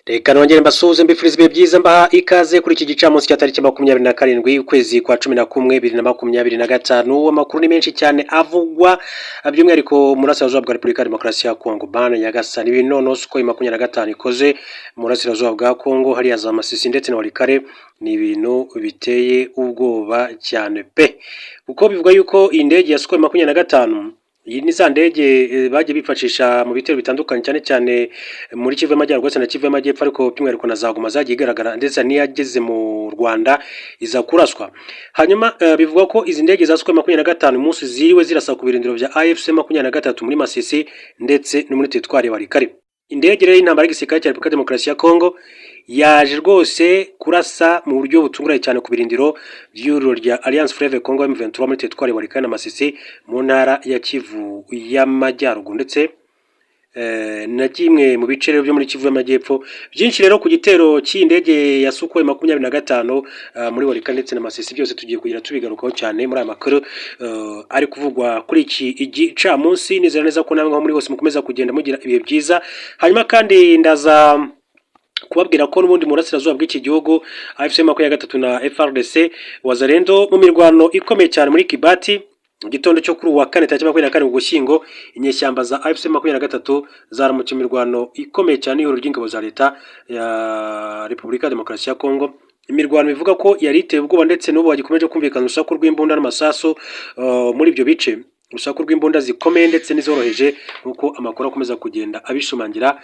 Reka nongere mbasuhuze, mbifuriza ibihe byiza, mbaha ikaze kuri iki gicamunsi cya tariki 27 ukwezi kwa 11 2025. Amakuru ni menshi cyane avugwa by'umwihariko mu burasirazuba bwa Repubulika ya Demokarasi ya Kongo. Bana Nyagasani, ibintu noneho Sukhoi 25 ikoze mu burasirazuba bwa Kongo, hariya za Masisi ndetse na Walikale, ni ibintu biteye ubwoba cyane pe, kuko bivuga yuko iyi ndege ya Sukhoi 25, iyi ni za ndege bagiye bifashisha mu bitero bitandukanye, cyane cyane muri Kivu y'Amajyaruguru ndetse na Kivu y'Amajyepfo, ariko by'umwihariko na za Goma zagiye igaragara, ndetse n'iyageze mu Rwanda iza kuraswa. Hanyuma bivugwa ko izi ndege za Sukhoi 25 umunsi ziriwe zirasa ku birindiro bya AFC 23 muri Masisi ndetse no muri teritwari ya Walikale. Indege rero y'intambara y'igisirikare cya Repubulika Demokarasi ya Kongo yaje rwose kurasa mu buryo butunguranye cyane ku birindiro by'ihuriro rya Alliance Fleuve Congo M23 muri teritwari ya Walikale na Masisi mu ntara ya Kivu y'Amajyaruguru, ndetse na kimwe mu bice rero byo muri Kivu y'Amajyepfo. Byinshi rero ku gitero cy'iyi ndege ya Sukhoi 25 muri Walikale ndetse na Masisi, byose tugiye kugira tubigarukaho cyane muri aya makuru ari kuvugwa kuri iki gicamunsi. Nizera neza ko namwe aho muri hose mukomeza kugenda mugira ibihe byiza. Hanyuma kandi ndaza kubabwira ko n'ubundi mu burasirazuba bw'iki gihugu, AFC 23 na FARDC Wazalendo mu mirwano ikomeye cyane muri Kibati mu gitondo cyo kuri uwa kane tariki 24 Ugushyingo, inyeshyamba za AFC 23 zaramutse imirwano ikomeye cyane y'ihuriro ry'ingabo za leta ya Repubulika ya Demokarasi ya Kongo. Imirwano ivuga ko yari iteye ubwoba, ndetse n'ubu hagikomeje kumvikana urusaku rw'imbunda n'amasasu muri ibyo bice, urusaku rw'imbunda zikomeye ndetse n'izoroheje, nk'uko amakuru akomeza kugenda abishimangira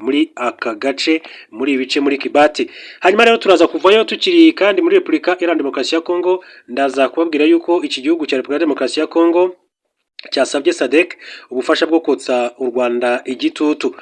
muri aka gace, muri ibi bice, muri Kibati. Hanyuma rero turaza kuvayo tukiri kandi muri Repubulika Iharanira Demokarasi ya Kongo. Ndaza kubabwira yuko iki gihugu cya Repubulika ya Demokarasi ya Kongo cyasabye SADC ubufasha bwo kotsa u Rwanda igitutu.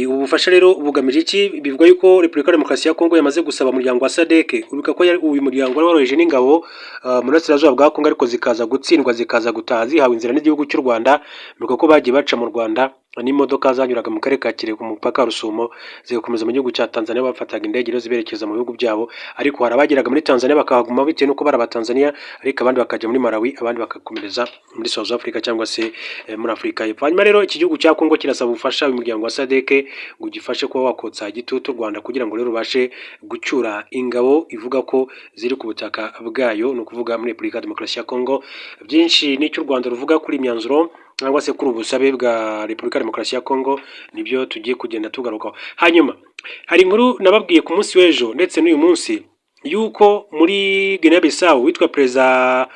Ubu bufasha rero bugamije iki? Bivuga yuko Repubulika ya Demokarasi ya Kongo yamaze gusaba umuryango wa SADC. Uribuka ko uyu muryango wari waroheje n'ingabo mu burasirazuba bwa Kongo, ariko zikaza gutsindwa, zikaza gutaha zihawe inzira n'igihugu cy'u Rwanda. Bivuga ko bagiye baca mu Rwanda n'imodoka zanyuraga mu karere ka Kirehe ku mupaka wa Rusumo, zigakomeza mu gihugu cya Tanzania. Bafataga indege rero ziberekeza mu bihugu byabo, ariko hari abageraga muri Tanzania bakahaguma bitewe n'uko bari Abatanzania, ariko abandi bakajya muri Malawi, abandi bakakomereza muri South Africa cyangwa se muri Afurika y'Epfo. Hanyuma rero iki gihugu cya Kongo kirasaba ubufasha uyu muryango wa SADC ngo ugifashe kuba wakotsa igitutu u Rwanda, kugira ngo rero rubashe gucyura ingabo ivuga ko ziri ku butaka bwayo, ni ukuvuga muri Repubulika ya Demokarasi ya Kongo. Byinshi n'icyo u Rwanda ruvuga kuri iyi myanzuro cyangwa se kuri ubu busabe bwa Repubulika ya Demokarasi ya Kongo, nibyo tugiye kugenda tugarukaho. Hanyuma hari inkuru nababwiye ku munsi w'ejo ndetse n'uyu munsi yuko muri Guinea Bissau witwa Perezida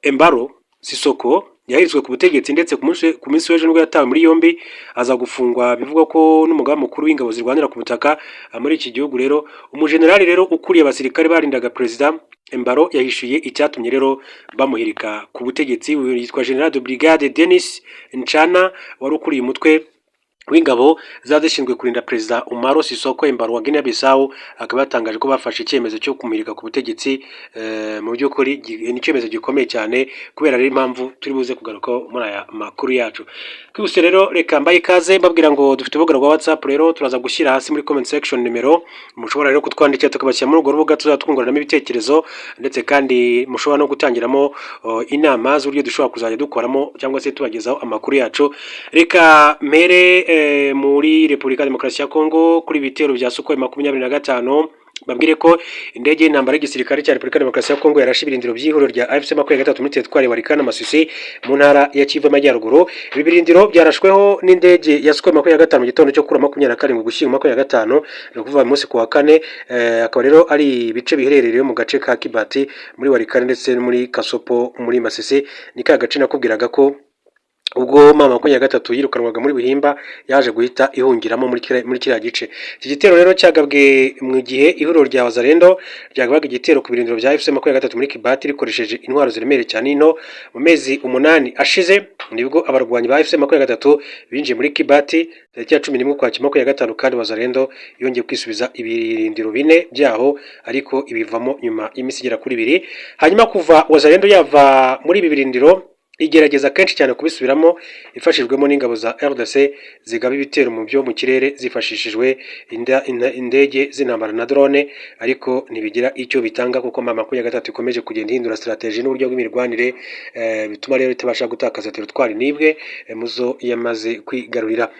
Embalo Sissoco yahiritswe ku butegetsi, ndetse ku munsi w'ejo nibwo yatawe muri yombi aza gufungwa, bivugwa ko n'umugaba mukuru w'ingabo zirwanira ku butaka muri iki gihugu. Rero umujenerali rero ukuriye abasirikare barindaga Perezida Embalo yahishuye icyatumye rero bamuhirika ku butegetsi. Uyu yitwa General de Brigade Denis Nchana, wari ukuriye umutwe w'ingabo ziba zishinzwe kurinda Perezida Umaro Sissoco Embalo wa Guinea Bissau, akaba yatangaje ko bafashe icyemezo cyo kumurika ku butegetsi. Mu by'ukuri ni icyemezo gikomeye cyane, kubera rero impamvu turi buze kugarukaho muri aya makuru yacu twihuse. Rero reka mbaye ikaze, mbabwira ngo dufite urubuga rwa WhatsApp. Rero turaza gushyira hasi muri comment section nimero mushobora rero kutwandikira, tukabashyira muri urwo rubuga tuzajya twunguranamo ibitekerezo, ndetse kandi mushobora no gutangiramo inama z'uburyo dushobora kuzajya dukoramo cyangwa se tubagezaho amakuru yacu. Reka mpere muri Repubulika ya Demokarasi ya Kongo kuri ibitero bya Sukhoi 25, babwire ko indege y'intambara y'igisirikare cya Repubulika ya Demokarasi ya Kongo yarashe ibirindiro by'ihuriro rya AFC 23 muri teritwari Walikale na Masisi mu ntara ya Kivu y'Amajyaruguru. Ibi birindiro byarashweho n'indege ya Sukhoi 25 mu gitondo cyo kuri 27 Ugushyingo 25, ni ukuvuga umunsi ku wa kane. Akaba rero ari ibice biherereye mu gace ka Kibati muri Walikale ndetse no muri Kasopo muri Masisi. Ni ka gace nakubwiraga ko ubwo M23 yirukanwaga muri Buhimba yaje guhita ihungiramo muri kiriya gice. Iki gitero rero cyagabwe mu gihe ihuriro rya Wazalendo ryagabaga igitero ku birindiro bya AFC 23 muri Kibati rikoresheje intwaro ziremereye cyane ino. Mu mezi 8 ashize nibwo abarwanyi ba AFC 23 binjiye muri Kibati tariki ya 11 Ukwakira 25, kandi Wazalendo yongeye kwisubiza ibirindiro bine byaho, ariko ibivamo nyuma y'iminsi igera kuri 2. Hanyuma kuva Wazalendo yava muri ibi birindiro Igerageza kenshi cyane kubisubiramo ifashijwemo n'ingabo za RDC zigaba ibitero mu byo mu kirere zifashishijwe indege z'intambara na drone, ariko ntibigira icyo bitanga kuko M23 ikomeje kugenda ihindura strategy n'uburyo bw'imirwanire, bituma rero itabasha gutakaza teritwari n'ibwe muzo yamaze kwigarurira.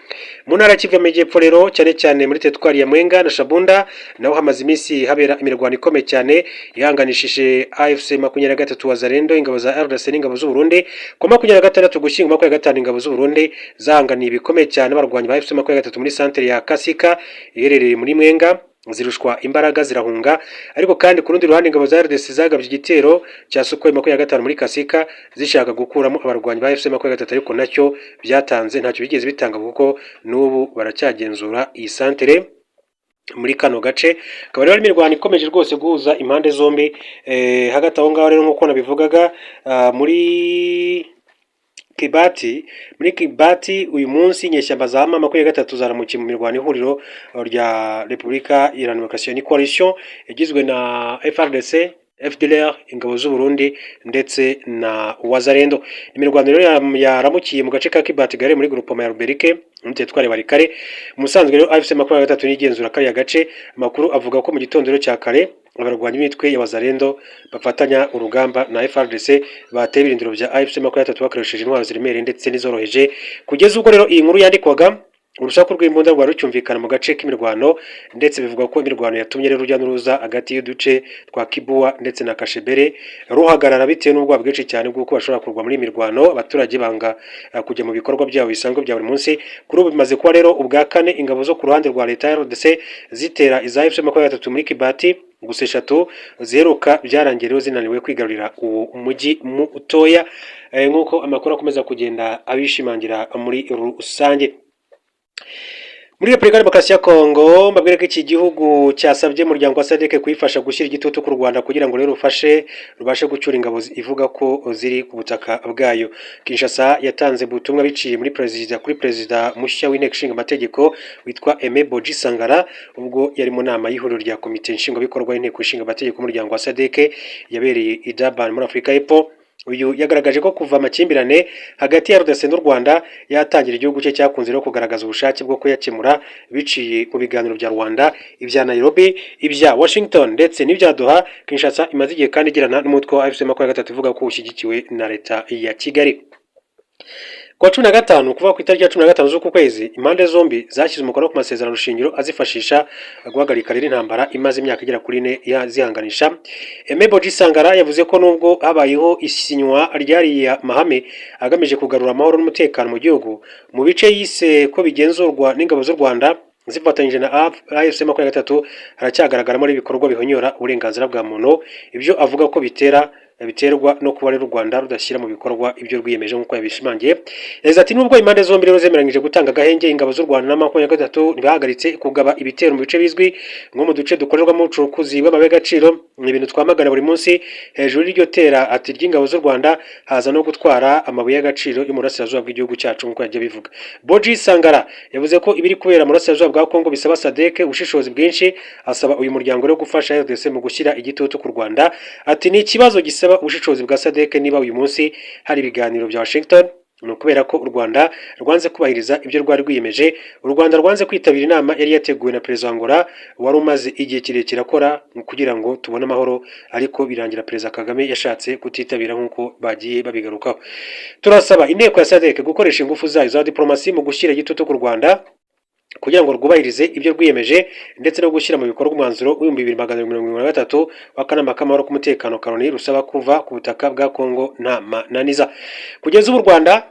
Mu ntara ya Kivu y'Amajyepfo rero, cyane cyane muri teritwari ya Mwenga na Shabunda, naho hamaze iminsi habera imirwano ikomeye cyane ihanganishije AFC 23, Wazalendo, ingabo za RDC n'ingabo z'u Burundi. Ku 26 Gushyingo 25, ingabo z'u Burundi zahanganiye ibikomeye cyane abarwanyi ba AFC 23 muri santere ya Kasika iherereye muri Mwenga, zirushwa imbaraga zirahunga. Ariko kandi ku rundi ruhande, ingabo za RDC zagabye igitero cya Sukhoi 25 muri Kasika zishaka gukuramo abarwanyi ba AFC 23, ariko nacyo byatanze, ntacyo bigeze bitanga kuko n'ubu baracyagenzura iyi santere muri kano gace. Akaba rero imirwano ikomeje rwose guhuza impande zombi. Hagati aho ngaho rero, nk'uko nabivugaga, muri Kibati uyu munsi inyeshyamba za M23 zaramukiye mu mirwano. Ihuriro rya Repubulika Iharanira Demokarasi ni coalition igizwe na FARDC, FDLR, ingabo z'u Burundi ndetse na Wazalendo. Imirwano rero yaramukiye mu gace ka Kibati gare muri groupement ya Ruberike muri teritwari Walikale. Musanzwe rero AFC 23 nigenzura kariya gace. Amakuru avuga ko mu gitondo cya kare abarwanyi b'imitwe ya Wazalendo bafatanya urugamba na FARDC bateye ibirindiro bya AFC 23 bakoresheje intwaro ziremereye ndetse n'izoroheje. Kugeza ubwo rero iyi nkuru yandikwaga, urusaku rw'imbunda rwari rucyumvikana mu gace k'imirwano, ndetse bivugwa ko imirwano yatumye rero urujya n'uruza hagati y'uduce twa Kibuwa ndetse na Kashebere ruhagarara bitewe n'ubwoba bwinshi cyane bw'uko bashobora kurwa muri iyi mirwano. Abaturage banga kujya mu bikorwa byabo bisanzwe bya buri munsi. Kuri ubu bimaze kuba rero ubwa kane ingabo zo ku ruhande rwa leta ya RDC zitera iza AFC 23 muri Kibati. Gusa eshatu ziheruka byarangiye rero zinaniwe kwigarurira uwo mujyi mutoya, nk'uko amakuru akomeza kugenda abishimangira muri rusange. Muri Repubulika ya Demokarasi ya Kongo, mbabwire ko iki gihugu cyasabye umuryango wa SADC kuyifasha gushyira igitutu ku Rwanda kugira ngo rero rufashe rubashe gucyura ingabo ivuga ko ziri ku butaka bwayo. Kinshasa yatanze ubutumwa biciye muri perezida kuri perezida mushya w'inteko ishinga amategeko witwa Aimé Boji Sangara, ubwo yari mu nama y'ihuriro rya komite nshingwabikorwa y'inteko ishinga amategeko y'umuryango wa SADC yabereye i Durban muri Afurika y'Epfo. Uyu yagaragaje ko kuva amakimbirane hagati ya RDC n'u Rwanda yatangira, igihugu cye cyakunze no kugaragaza ubushake bwo kuyakemura biciye mu biganiro bya Rwanda, ibya Nairobi, ibya Washington ndetse n'ibya Doha. Kinshasa imaze igihe kandi igirana n'umutwe wa AFC 23 ivuga ko ushyigikiwe na leta ya Kigali. Kuwa 15, kuva ku itariki ya 15 z'uku kwezi, impande zombi zashyize umukono ku masezerano shingiro azifashisha guhagarika rero intambara imaze imyaka igera kuri 4 zihanganisha. Aimé Boji Sangara yavuze ko nubwo habayeho isinywa ry'ariya mahame agamije kugarura amahoro n'umutekano mu gihugu, mu bice yise ko bigenzurwa n'ingabo z'u Rwanda zifatanyije na AFC 23, haracyagaragaramo ibikorwa bihonyora uburenganzira bwa muntu. Ibyo avuga ko biterwa no kuba rero u Rwanda rudashyira mu bikorwa ibyo rwiyemeje, nk'uko yabishimangiye. Yagize ati: "Nubwo impande zombi rero zemeranyije gutanga agahenge, ingabo z'u Rwanda na 23 ntibahagaritse kugaba ibitero mu bice bizwi nko mu duce dukorerwamo ubucukuzi bw'amabuye y'agaciro. Ni ibintu twamagana buri munsi. Hejuru y'iryo tera ati ry'ingabo z'u Rwanda haza no gutwara amabuye y'agaciro yo mu burasirazuba bw'igihugu cyacu," nk'uko yagiye abivuga. Boji Sangara yavuze ko ibiri kubera mu burasirazuba bwa Kongo bisaba SADC ubushishozi bwinshi, asaba uyu muryango rero gufasha RDC mu gushyira igitutu ku Rwanda. Ati: "Ni ikibazo gisaba ubushishozi bwa SADC. Niba uyu munsi hari ibiganiro bya Washington, ni ukubera ko u Rwanda rwanze kubahiriza ibyo rwari rwiyemeje. U Rwanda rwanze kwitabira inama yari yateguwe na Perezida wa Angola wari umaze igihe kirekire akora kugira ngo tubone amahoro, ariko birangira Perezida Kagame yashatse kutitabira, nk'uko bagiye babigarukaho. Turasaba inteko ya SADC gukoresha ingufu zayo za diplomasi mu gushyira igitutu ku Rwanda kugira ngo rwubahirize ibyo rwiyemeje ndetse no gushyira mu bikorwa umwanzuro w'2773 w'akanama k'amahoro k'umutekano ka Loni rusaba kuva ku butaka bwa Kongo nta mananiza." Kugeza ubu u Rwanda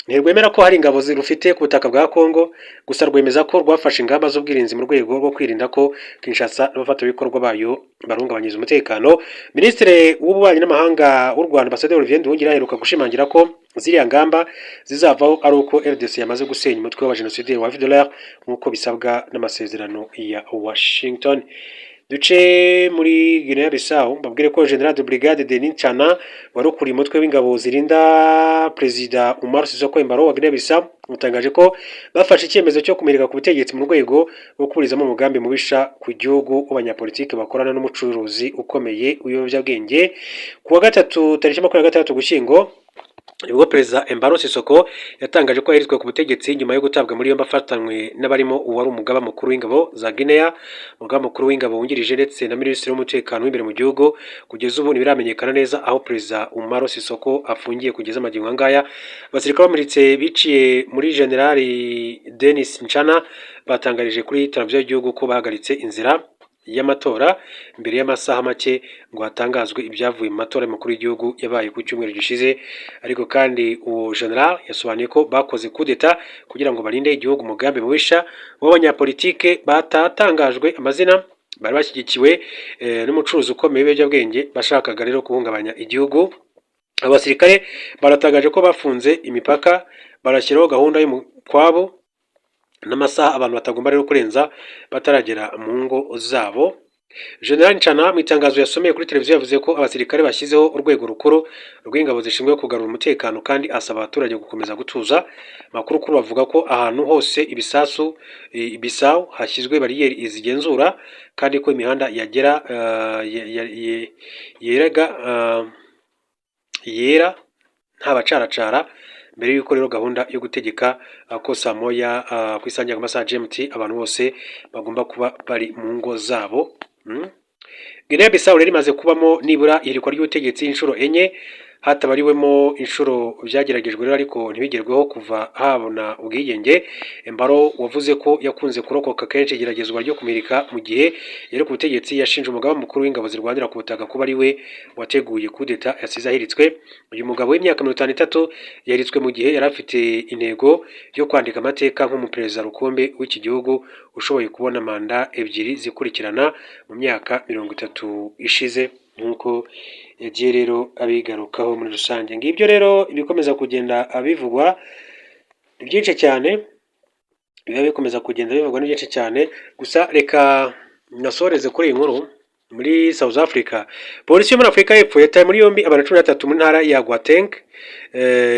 ntirwemera ko hari ingabo rufite ku butaka bwa Kongo, gusa rwemeza ko rwafashe ingamba z'ubwirinzi mu rwego rwo kwirinda ko Kinshasa n'abafatanyabikorwa bayo barahungabanyiriza umutekano. Minisitiri w'Ububanyi n'Amahanga w'u Rwanda, Ambasaderi Olivier Nduhungirehe, aheruka gushimangira ko ziriya ngamba zizavaho ari uko RDC yamaze gusenya umutwe w'abajenosideri wa FDLR nk'uko bisabwa n'amasezerano ya Washington. Duce muri Guinea Bissau, mbabwire ko General de Brigade Denis Chana wari ukuriye umutwe w'ingabo zirinda Perezida Umaro Sissoco Embaló wa Guinea Bissau utangaje ko bafashe icyemezo cyo kumurika ku butegetsi mu rwego rwo kuburizamo umugambi mubisha ku gihugu w'abanyapolitiki bakorana n'umucuruzi ukomeye w'ibiyobyabwenge. Ku wa gatatu tariki 26 Ugushyingo. Nibwo Perezida Embalo Sissoco yatangaje ko yahiritswe ku butegetsi nyuma yo gutabwa muri yombi afatanywe n'abarimo uwari umugaba mukuru w'ingabo za Guinea, umugaba mukuru w'ingabo wungirije ndetse na minisitiri w'umutekano w'imbere mu gihugu. Kugeza ubu ntibiramenyekana neza aho Perezida Umaro Sissoco afungiye kugeza amagingo angaya. Abasirikare bamuritse biciye muri Generali Denis Nchana batangarije kuri televiziyo y'igihugu ko bahagaritse inzira y'amatora mbere y'amasaha make ngo hatangazwe ibyavuye mu matora y'umukuru w'igihugu yabaye ku cyumweru gishize. Ariko kandi uwo general yasobanuye ko bakoze kudeta kugira ngo barinde igihugu umugambi mubisha w'abanyapolitike batatangajwe amazina bari bashyigikiwe n'umucuruzi ukomeye w'ibiyobyabwenge bashakaga rero guhungabanya igihugu. Abasirikare baratangaje ko bafunze imipaka, barashyiraho gahunda y'umukwabo n'amasaha abantu batagomba rero kurenza bataragera mu ngo zabo. General Nchana mu itangazo yasomeye kuri televiziyo yavuze ko abasirikare bashyizeho urwego rukuru rw'ingabo zishinzwe kugarura umutekano, kandi asaba abaturage gukomeza gutuza. Amakuru kuri bavuga ko ahantu hose ibisasu Bissau hashyizwe bariyeri zigenzura, kandi ko imihanda yagera yeraga yera nta bacaracara, mbere y'uko rero gahunda yo gutegeka ko saa 1 ku isaha y'amasaha GMT abantu bose bagomba kuba bari mu ngo zabo. Guinea Bissau rero imaze kubamo nibura ihirikwa ry'ubutegetsi inshuro enye, hatabariwemo inshuro byageragejwe rero ariko ntibigerweho kuva habona ubwigenge. Embalo wavuze ko yakunze kurokoka kenshi igeragezwa ryo kumurika mu gihe yari ku butegetsi, yashinje umugaba mukuru w'ingabo zirwanira ku butaka kuba ari we wateguye kudeta yasize ahiritswe. Uyu mugabo w'imyaka 53 yahiritswe mu gihe yari afite intego yo kwandika amateka nk'umuperezida rukumbi w'iki gihugu ushoboye kubona manda ebyiri zikurikirana mu myaka 30 ishize, nk'uko yagiye rero abigarukaho muri rusange. Ngibyo rero ibikomeza kugenda bivugwa ni byinshi cyane, biba bikomeza kugenda bivugwa ni byinshi cyane. Gusa reka nasoreze kuri iyi nkuru muri South Africa. Polisi yo muri Afurika y'Epfo yataye muri yombi abantu 13 mu ntara ya Gauteng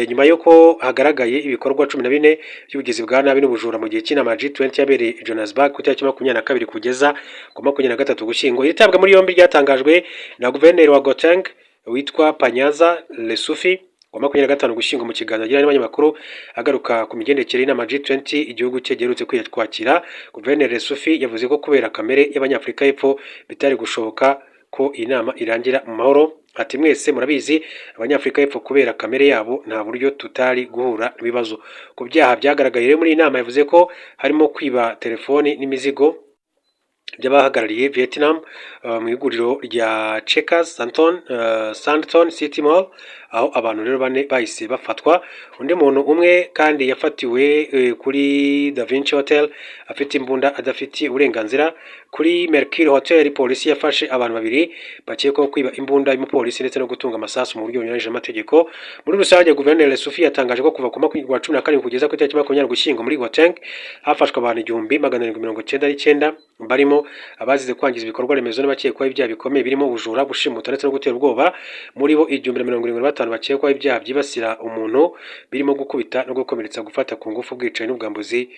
nyuma y'uko hagaragaye ibikorwa 14 by'ubugizi bwa nabi n'ubujura mu gihe cy'inama ya G20 yabereye i Johannesburg ku itariki 22 kugeza ku 23 Ugushyingo. Iri tabwa muri yombi ryatangajwe na guverineri wa Gauteng witwa Panyaza Lesufi wa 25 Ugushyingo mu kiganiro yagiranye n'abanyamakuru agaruka ku migendekere y'inama G20 igihugu cye giherutse kwakira. Guverineri Lesufi yavuze ko kubera kamere y'Abanyafurika y'Epfo bitari gushoboka ko iyi nama irangira mu mahoro. Ati: "Mwese murabizi, Abanyafurika y'Epfo kubera kamere yabo nta buryo tutari guhura n'ibibazo." Ku byaha byagaragaye rero muri iyi nama, yavuze ko harimo kwiba telefoni n'imizigo by'abahagarariye Vietnam mu iguriro rya Checkers Sandton City Mall, aho abantu rero bane bahise bafatwa. Undi muntu umwe kandi yafatiwe kuri Da Vinci Hotel afite imbunda adafitiye uburenganzira. Kuri Mercure Hotel, polisi yafashe abantu babiri bakekwaho kwiba imbunda y'umupolisi ndetse no gutunga amasasu mu buryo bunyuranyije n'amategeko. Muri rusange, Guverineri Lesufi yatangaje ko kuva ku 17 kugeza ku itariki 20 Ugushyingo muri Gauteng hafashwe abantu 1799, barimo abazize kwangiza ibikorwa remezo n'abakekwaho ibyaha bikomeye birimo ubujura, gushimuta ndetse no gutera ubwoba. Muri bo, 1075 bakekwaho ibyaha byibasira umuntu birimo gukubita no gukomeretsa, gufata ku ngufu, ubwicanyi n'ubwambuzi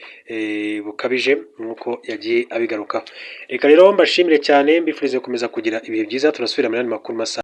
bukabije, nk'uko yagiye abigarukaho. Reka rero mbashimire cyane, mbifurize gukomeza kugira ibihe byiza. Turasubira mu yandi makuru masaha.